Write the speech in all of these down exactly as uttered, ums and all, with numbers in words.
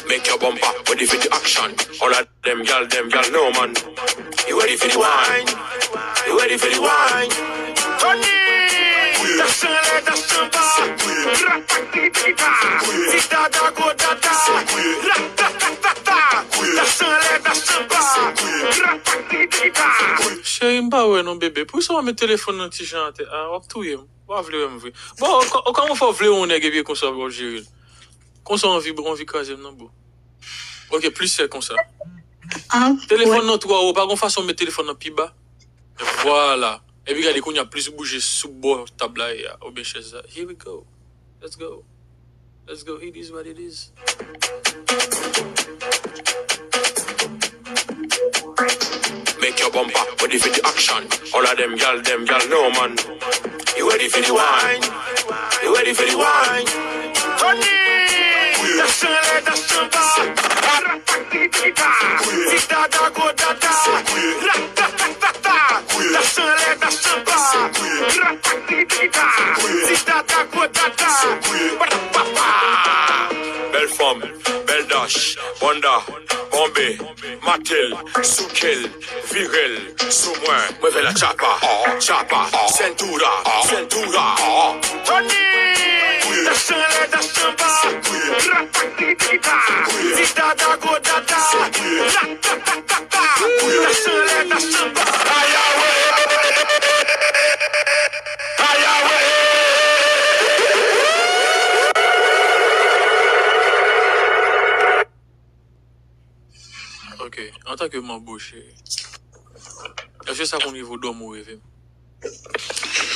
Make your bumper ready for the action. All of them gyal, them gyal, no man. You ready for the wine? You ready for the wine? Tony! Dash anlè, dash anba. Rapakitita. Ti dada, gwo dada. Ratatatata. Dash anlè, dash anba. Rapakitita. Cheri, m pa wè non, bebe. Poukisa w met telefòn nan ti jan atè a? W ap touye m. W a vle wè m vre. Bon, kò-, kòman fè w vle yon nèg epi konsa w ap jere l? Konsa w anvi, w anvi kraze m nan, bro. Ok, plis sè konsa. Ah, telefòn nan twò wo, pa gon fason w met telefòn nan pi ba. Vwala. Epi gade kounye a plis bouje sou bò tab la ye a, oubyen chèz la. Here we go. Let's go. Let's go. It is what it is. Make your bumper ready for the action. All of them gyal, them gyal, no man. You ready for the wine? You ready for the wine? Tony! Dash anlè, dash anba. Rapakitita. Ti dada, gwo dada. Ratatatata. Dash anlè, dash anba. Rapakitita. Ti dada, gwo dada. Bèl fanm, bèl dash, bonda, bonbe, mate l, souke l, vire l, sou mwen. Mwen fè la chapa, chapa, sentura, sentura. Tony! Dash anlè, dash anba. Rapakitita. Ti dada, gwo dada. Ratatatata. Dash anlè, dash anba. Ayawe! Ayawe! Ok, antanke manbo cheri, èske sa konn rive w dòmi w reve m?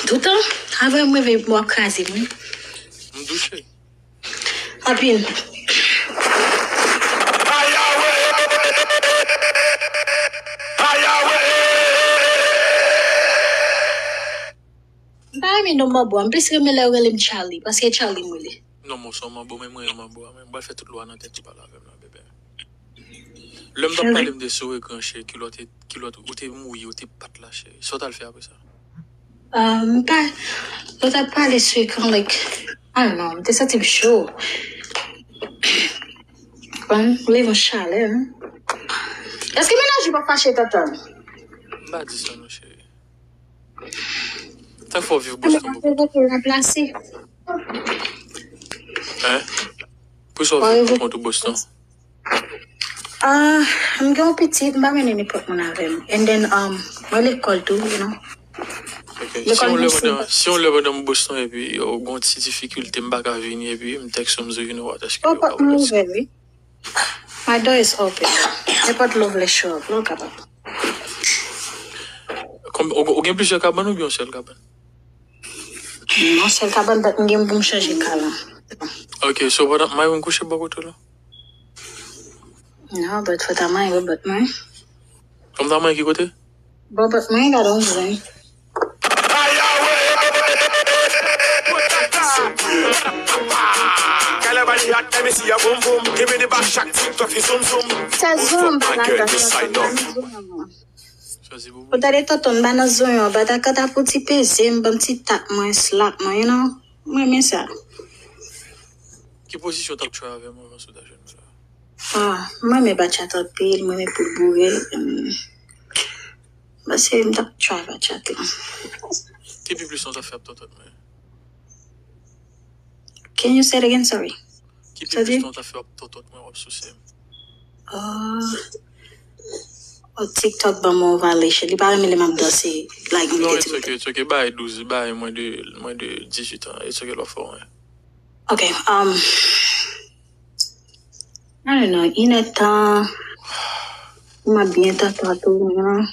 Toutan, avè m reve w ap kraze m, wi. M touche. Anpil. M pa renmen non manbo a, m plis renmen lè yo rele m Charlie, paske Charlie m rele. Non, mon son manbo, men mwen yon manbo a, men m pral fè tout lwa nan tèt ou pale avè m la, bebe. Lè m t ap pale, m te sou ekran, cheri, kilòt, kilòt, ou te mouye, ou te pat la, cheri. Sa w t al fè apre sa? Ah, m pa, lè w t ap pale sou ekran, like, I don't know, m te santi m cho. Konprann? M leve yon chalè, wi. Èske mennaj ou pa fache, Tantan? M pa di sa, non, cheri. Sa fè w viv Boston pou kont ou? Ranplase. Hein? Poukisa w viv pou kont ou Boston? Ah, m gen yon pitit, m pa mennen nenpòt moun avè m. And then, um, mwen lekòl tou, you know. Ok. Si yon lè pandan, si yon lè pandan m Boston epi yo gen yon ti difikilte, m pa ka vini epi m tèks ou, m di w, you know what, èske yo ka ouvè? My door is open. Nenpòt lè w vle show up, ou kapab. Ou, ou gen plizyè kabann oubyen yon sèl kabann? Yon sèl kabann, but m gen pou m chanje kay la. Ok, so pandan m ap kouche bò kote w la? Non, but fò ta manyen bò bòt mwen. Fò m ta manyen ki kote? Bò bòt mwen, gade yon zen. Sèzon, m pa nan gaz la. Ou tande tonton, m pa nan zon yo, but akanta pou ti peze m, ban m ti tap mwen, slap mwen, you know. Mwen renmen sa. Ki pozisyon w t ap try avè m anvan si w ta jwenn sa? Ah, mwen renmen bachata anpil, mwen renmen poul boure. Hum, m panse m t ap try bachata. Ki pi plis tan w t ap fè ap tonton mwen? Can you say it again? Sorry. Ki pi plis tan w t ap fè ap tonton mwen w ap souse m? Oh. Oh, TikTok ban mwen yon violation. Li pa renmen lè m ap danse, like, m mete ti... Non, it's okay, it's okay. Bay douz, bay mwen de, mwen de dizuit an. It's okay, lò fò, wi. Ok, um, I don't know, inèdtan, m ap byen tata tou, you know.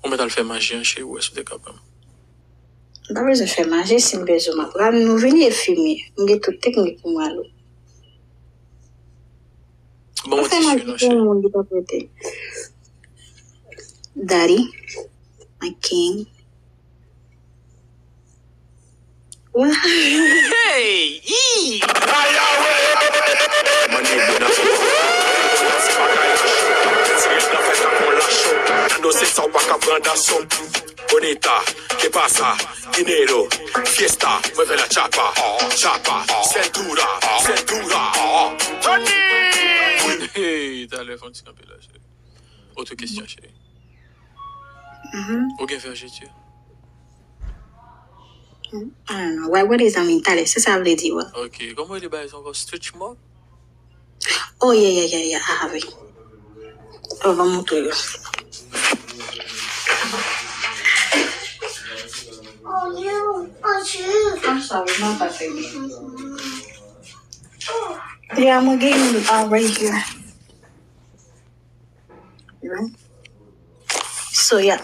Ou mèt al fè maji an, cheri, ou wè si w te ka ban m. M pa bezwen fè maji, si m bezwen, m ap rale nou vini enfimye. M gen tout teknik pou m rale w. Ban m yon ti cheri non, cheri. Daddy, my king. What? Hey! Yee! Bagay la cho, ti nèg nan fè tankou lacho. Nando se sa w pa ka pran daso. Bonita, que pasa? Dinero, fiesta, mueve la chapa, chapa, cintura, cintura. Tony! Hey, talè fè yon ti kanpe la, cheri. Oto kesyon, cheri. Ou gen vergeture? I don't know. What, what is, I mean, talè, se sa vle di, wa? Ok, kòman yo te bay sa ankò? Stretch mark? Oh, yeah, yeah, yeah, yeah. Ah, wi. Oh, ban m montre yo. Oh, you. Oh, you. I'm sorry, my bad, baby. Yeah, I'm gonna get you, uh, right here. You know? So, yeah.